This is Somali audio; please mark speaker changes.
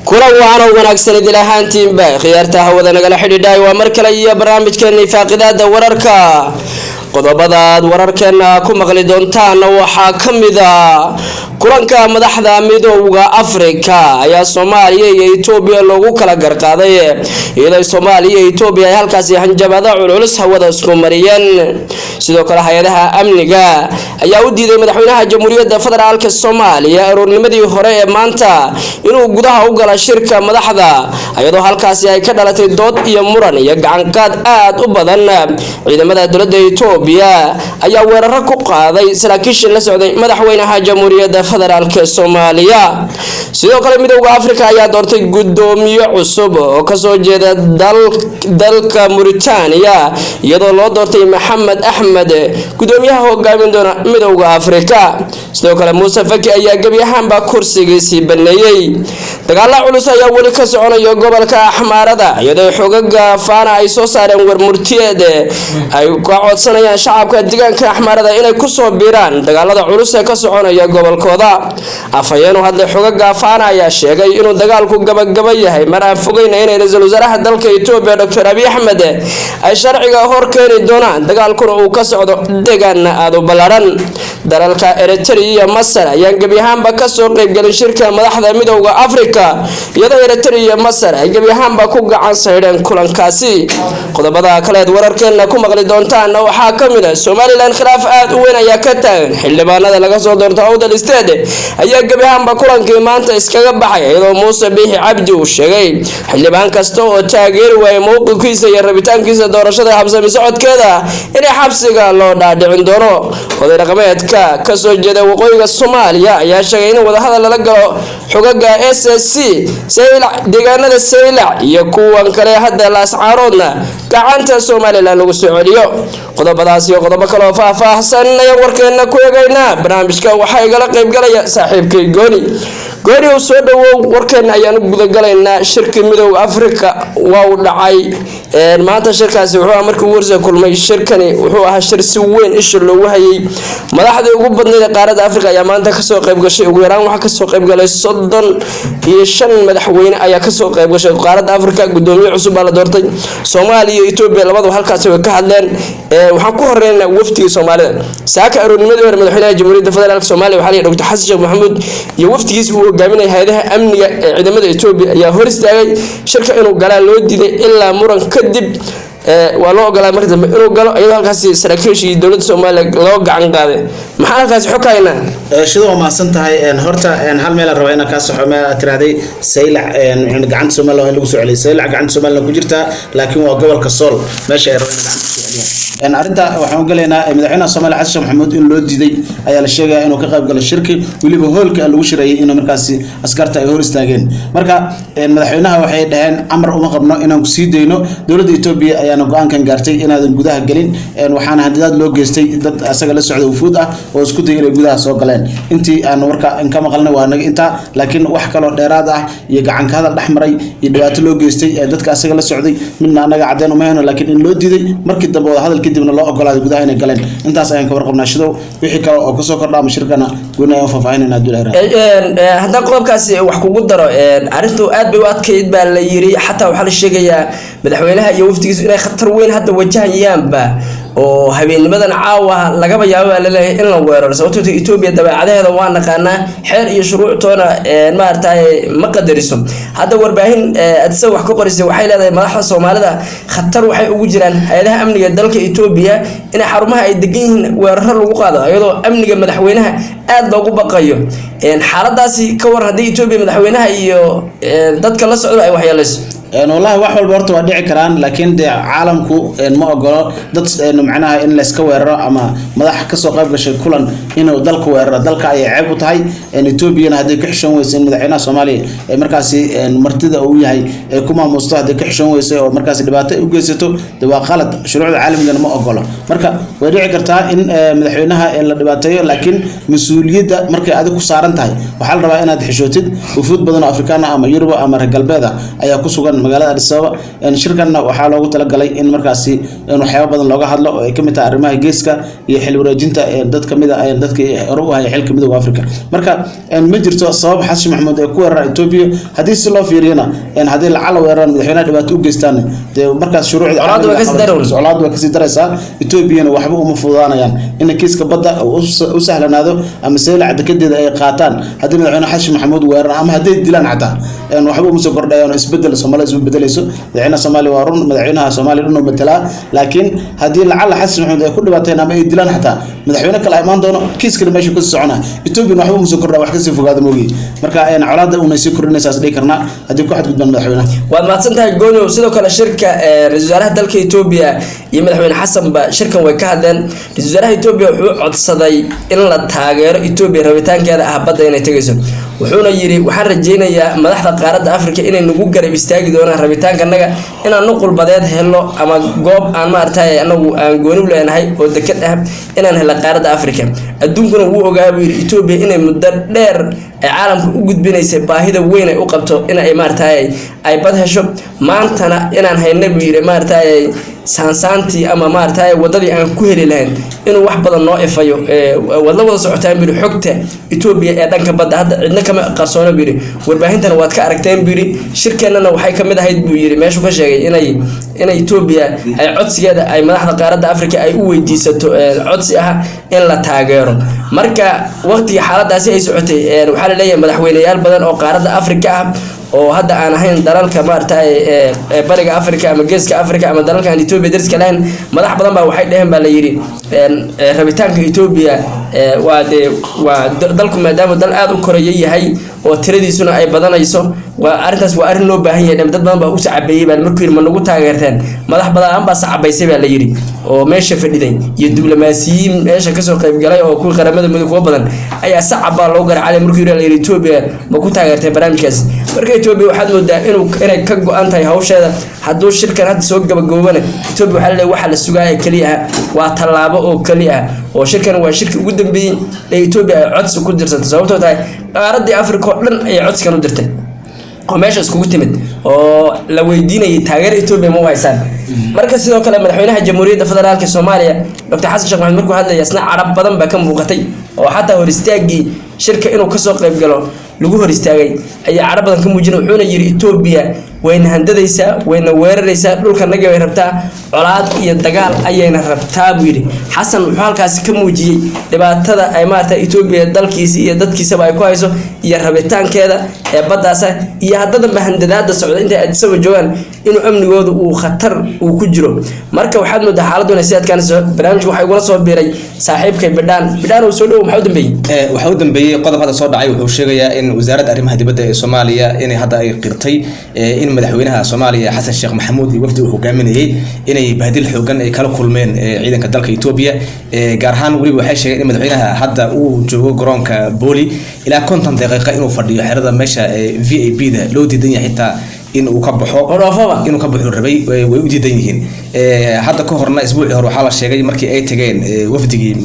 Speaker 1: Kulan wacan oo wanaagsan idil ahaantiinba, khiyaarta hawada nagala xidhiidhay, waa mar kale iyo barnaamijkeeni faaqidaada wararka. Qodobadaad wararkeena ku maqli doontaan waxaa ka mid a kulanka madaxda Midooda Afrika ayaa Soomaaliya iyo Itoobiya loogu kala garqaaday, iyadoo Soomaaliya iyo Itoobiya ay halkaasi hanjabada culculus hawada isku mariyeen. Sidoo kale, hay-adaha amniga ayaa u diiday madaxweynaha Jamhuuriyadda Federaalka Soomaaliya aroornimadii hore ee maanta inuu gudaha u gala shirka madaxda, iyadoo halkaasi ay ka dhalatay dood iyo muran iyo gacanqaad aad u badan. Ciidamada dowladda Itoobiya ayaa weeraro ku qaaday saraakiishii la socday madaxweynaha Jamhuuriyadda Federaalka Soomaaliya. Sidoo kale, Midowda Afrika ayaa doortay guddoomiye cusub oo kasoo jeeda dalka Mauritania, iyadoo loo doortay Maxamed Axmed guddoomiyaha hogaamin doona Midowda Afrika. Sidoo kale, Muuse Faki ayaa gebi ahaanba kursigiisii baneeyey. Dagaala culus ayaa weli ka soconaya gobolka Axmaarada, iyadoo xogaga Faana ay soo saareen warmurtiyeed ay ka codsanayaan shacabka deegaanka Axmaarada inay kusoo biiraan dagaalada culus ee ka soconaya gobolkooda. Afhayeen u hadlay xogaga Faana ayaa sheegay inuu dagaalku gabagaba yahay, mar aan fogeyna inay ra-iisul wasaaraha dalka Etoobiya, Doctor Abiy Axmed, ay sharciga hor keeni doonaan, dagaalkuna uu ka socdo deegaana aada u ballaaran. Dalalka Eritrea iyo Masar ayaan gebi ahaanba kasoo qeybgelin shirka madaxda Midowda Africa, iyadoo Eritrea iyo Masar ay gebi ahaanba ku gacan saydheen kulankaasi. Qodobada kaleed wararkeena ku maqli doontaana waxaa ka mid a Somaliland khilaaf aada u weyn ayaa ka taagan. Xildhibaanada laga soo doorto Awdal State ayaa gebi ahaanba kulankii maanta iskaga baxay, iyadoo Muuse Biixi Cabdi uu sheegay xildhibaan kasta oo taageeri waayay mowqifkiisa iyo rabitaankiisa doorashada habsami socodkeeda inay xabsiga loo dhaadhicin doono. Oday dhaqameedka kasoo jeeda waqooyiga Soomaaliya ayaa sheegay in wadahadal lala galo xogaga SSC Saylac, deegaanada Saylac iyo kuwan kale hadda Laascaaroodna gacanta Somaliland lagu soo celiyo. Qodobadaas iyo qodobo kale oo faahfaahsan ayaan warkeena ku eegaynaa. Barnaamijka waxaa igala qaybgalaya saaxiibkay Gooni. Gooni, uu soo dhawow. Warkeena ayaan u gudagalaynaa. Shirkii Midowda Africa waa uu dhacay maanta. Shirkaasi wuxuu ahaa markii ugu horeysa kulmay. Shirkani wuxuu ahaa shir si weyn isha loogu hayay. Madaxdii ugu badnayd ee qaaradda Africa ayaa maanta kasoo qayb gashay. Ugu yaraan waxaa kasoo qayb galay 35 madaxweyne ayaa kasoo qayb gashay qaaradda Africa. Gudoomiye cusub baa la doortay. Soomaaliya iyo Etoobiya labaduba halkaasi way ka hadleen. Waxaan ku horeynaa wafdigii Soomaalida. Saaka aroornimadii hore, madaxweynaha Jamhuuriyadda Federaalka Soomaaliya waxaa la yidhi Dr. Xasan Sheekh Maxamuud iyo wafdigiisa uu hogaaminaya, hay-adaha amniga ee ciidamada Etoobiya ayaa hor istaagay shirka inuu galaa loo diiday. Ilaa muran kadib waa loo ogolaa markii dambe inuu galo, iyadoo halkaasi saraakiishii dowladda Soomaaliya loo gacan qaaday. Maxaan halkaasi xog ka haynaa?
Speaker 2: Shida, waa mahadsan tahay. Horta hal meel aan rabaa inaan kaa soxo. Meel aad tiraahday Saylac gacanta Somaliland waa in lagu soo celiyay. Saylac gacanta Somaliland ku jirtaa, laakiin waa gobolka Sool meesha ay rabaan in gacanta kusoo celiyaan. Arrinta waxaan u galaynaa madaxweynaha Soomaaliya Xasan Sheekh Maxamuud in loo diiday ayaa la sheegaya inuu ka qayb galo shirki, weliba hoolka lagu shirayay inuu markaasi askarta ay hor istaageen. Marka madaxweynaha waxay dhaheen amar uma qabno inaan ku sii dayno, dowladda Etoobiya ayaana go-aankan gaartay inaadan gudaha gelin. Waxaana handidaad loo geystay dad asaga la socda, wufuud ah oo isku dayay inay gudaha soo galeen. Intii aan warka ka maqalnay waa naga intaa, laakiin wax kaloo dheeraad ah iyo gacan ka hadal dhex maray iyo dhibaato loo geystay dadka asaga la socday midna anaga cadeen uma hayno, laakiin in loo diiday, markii dambe wada hadal kadibna loo ogolaaday gudaha inay galeen, intaas ayaan ka warqabnaa. Shidow, wixii kale oo kasoo kordha ama shirkana gooni ayaan faahfaahinayna hadduu Ilaahay.
Speaker 1: Haddaan qodobkaasi wax kugu daro, arrintu aad bay u adkayd baa la yiri. Xataa waxaa la sheegayaa madaxweynaha iyo wafdigiisu inay khatar weyn hadda wajahayaanba, oo habeennimadan caawa lagaba yaabo baa laleeyahay in la weeraro, sababtoo Etoobiya dabeecadaheeda waa naqaanaa, xeer iyo shuruuctoona maaragtay ma qadariso. Hadda warbaahin Addis wax ka qorisay waxay leedahay madaxda Soomaalida khatar waxay ugu jiraan hay-adaha amniga dalka Etoobiya inay xarumaha ay degan yihiin weeraro lagu qaado, iyadoo amniga madaxweynaha aada loogu baqayo. Xaaladaasi ka war haddii Etoobiya madaxweynaha iyo dadka la socdo ay waxyeeleyso?
Speaker 2: Wallahi, wax walba horta waa dhici karaan, laakiin dee caalamku ma ogolo dad macnaha in layska weeraro ama madax kasoo qayb gashay kulan inuu dalka weeraro. Dalka ayay ceeb u tahay. Etoobiyana hadday ka xishoon weysa in madaxweynaha Soomaaliya ee markaasi martida uu yahay ay ku maamuusto, hadday ka xishoon weysay oo markaasi dhibaato ay u geysato, de waa qalad, shuruucda caalamigana ma ogolo. Marka way dhici kartaa in madaxweynaha la dhibaateeyo, laakiin mas-uuliyadda Mas-uuliyadda markay adig ku saaran tahay, waxaa la rabaa inaad xishootid. Wufuud badan oo Afrikaan ah ama Yuruba ama reer galbeed ah ayaa ku sugan magaalada Addis Ababa. Shirkanna waxaa loogu talagalay in markaasi waxyaabo badan looga hadlo, oo ay kamid tahay arrimaha geeska iyo xil wareejinta dad kamid a dadkii hore u hayay xilka Midowga Africa. Marka ma jirto sabab Xasan Maxamuud ay ku weeraraan Ethiopia. Haddii si loo fiiriyana, haddii lacala weeraraan, madaxweynaha dhibaato u geystaan, dee markaas shuruucda
Speaker 1: Colaaddu way kasii darown.
Speaker 2: Colaaddu way kasii daraysaa. Ethoobiana waxba uma fududaanayaan in kiiska badda uu u sahlanaado ama Saylac dekedeeda ay qaataan. Haddii madaxweyne Xasan Maxamuud weeraraan ama hadday dilaan xataa, waxba uma soo kordhayaan oo isbedel Soomaalida isma bedelayso. Madaxweynaha Soomaaliya, waa run, madaxweynaha Soomaaliya dhan oo matalaa, laakiin haddii lacala Xasan Maxamuud ay ku dhibaateen ama ay dilaan xataa, madaxweyne kale imaan doono, kiiskana meesha kasii socona. Ethoobiana waxba uma soo kordhaa, wax kasii fogaada moogiye. Marka colaadda unay sii kordhinaysaas dhihi karnaa haddii ku xadgudbaan madaxweynaha.
Speaker 1: Waad mahadsan tahay, Gooniow. Sidoo kale shirka ra-iisul wasaaraha dalka Etoobiya iyo madaxweyne Xasanba shirkan way ka hadleen. Ra-isul wasaaraha Etoobiya wuxuu codsaday in la taageero Etoobiya rabitaankeeda ah badda inay tegayso, wuxuuna yidhi: "Waxaan rajeynayaa madaxda qaaradda Africa inay nagu garab istaagi doonaan rabitaankanaga inaan nuqul badeed helo ama goob aan maaragtay anagu aan gooni u leenahay oo deked ah inaan helo qaaradda Africa. Adduunkuna wuu ogaa," buu yidhi, "Etoobiya inay muddo dheer ay caalamka u gudbinaysay baahida weyn ay u qabto in ay maaragtay ay bad hesho. Maantana inaan hayna," buu yidhi, "maaragtay saansaantii ama maaragtay wadadii aan ku heli lahayn inuu wax badan noo ifayo. Waad la wada socotaan," buu yidhi, "xogta Etoobiya ee dhanka badda hadda cidna kama qarsoono," buu yidhi, "warbaahintana waad ka aragteen," buu yidhi. "Shirkeennana waxay kamid ahayd," buu yidhi, meeshuu ka sheegay inay Etoobiya ay codsigeeda ay madaxda qaaradda Africa ay u weydiisato codsi ah in la taageero. Marka waqtigii xaaladaasi ay socotay, waxaa la leeyahay madaxweyneyaal badan oo qaaradda Africa ah oo hadda aan ahayn dalalka maaragtay ee bariga Africa ama geeska Africa ama dalalka aan Etoobiya dariska lahayn, madax badan baa waxay dheheen, baa la yidhi, rabitaanka Etoobiya waa dee waa dalku maadaama dal aada u koraya yahay oo tiradiisuna ay badanayso, waa arrintaas waa arrin loo baahan yahay. Dad badan baa u sacabeeyey baa markuu yidhi: "Ma nagu taageerteen?" Madax badan baa sacabaysay baa la yidhi oo meesha fadhiday, iyo diblomaasiyiin meesha kasoo qaybgalay oo kuwii Qaramada Midoobay kuwa badan ayaa sacab baa loo garaacay markuu yidhi, la yidhi: "Etoobiya ma ku taageertay barnaamijkaas?" Marka Etoobiya waxaad moodaa inay ka go-an tahay hawsheeda. Hadduu shirkan hadda soo gabagaboobana, Etoobiya waxaa laleeyahay waxa la sugaa ee keliya ah waa tallaabo oo keliya ah, oo shirkan waa shirkii ugu dambeeyey ee Etoobiya ay codsi ku dirsatay, sababtoo tahay qaaraddii Africa oo dhan ayay codsigan u dirtay oo meesha iskugu timid oo la weydiinayay taageero Etoobiya ma u haysaan. Marka sidoo kale madaxweynaha Jamhuuriyadda Federaalka Soomaaliya, Dr Xasan Sheekh Maxamed, markuu hadlaya isna carab badan baa ka muuqatay, oo xataa hor istaagii shirka inuu kasoo qayb galo lagu hor istaagay ayaa carab badan ka muujinay, wuxuuna yidhi: "Etoobiya wayna handadaysaa, wayna weeraraysaa, dhulkanagii bay rabtaa, colaad iyo dagaal ayayna rabtaa," buu yidhi. Xasan wuxuu halkaasi ka muujiyey dhibaatada ay maarata Etoobiya dalkiisi iyo dadkiisaba ay ku hayso iyo rabitaankeeda ee baddaasa, iyo haddadanba handadaada socda intay Addis Ababa joogaan inuu amnigooda uu khatar uu ku jiro. Marka waxaad moodaa xaaladdu inay si adkaanayso. Barnaamijka waxaa igula soo biiray saaxiibkay Bidhaan. Bidhaan, uu soo dhowow. Maxaa u dambeeyey?
Speaker 3: Waxaa u dambeeyey qodob hadda soo dhacay. Wuxuu sheegayaa in wasaaradda arrimaha dibadda ee Soomaaliya inay hadda ay qirtay in madaxweynaha Soomaaliya Xasan Sheekh Maxamuud iyo wafdi uu hogaaminayay inay bahdil xoogan ay kala kulmeen ciidanka dalka Etoobiya. Gaar ahaan weliba waxay sheegeen in madaxweynaha hadda uu joogo garoonka Bole ilaa 50 daqiiqa inuu fadhiyo xerada meesha VIP da loo diidan yahay xitaa in uu ka baxo.
Speaker 1: Odhoofaba.
Speaker 3: Inuu ka baxo rabay, way u diidan yihiin. Hadda ka horna isbuucii hore waxaa la sheegay markii ay tageen wafdigii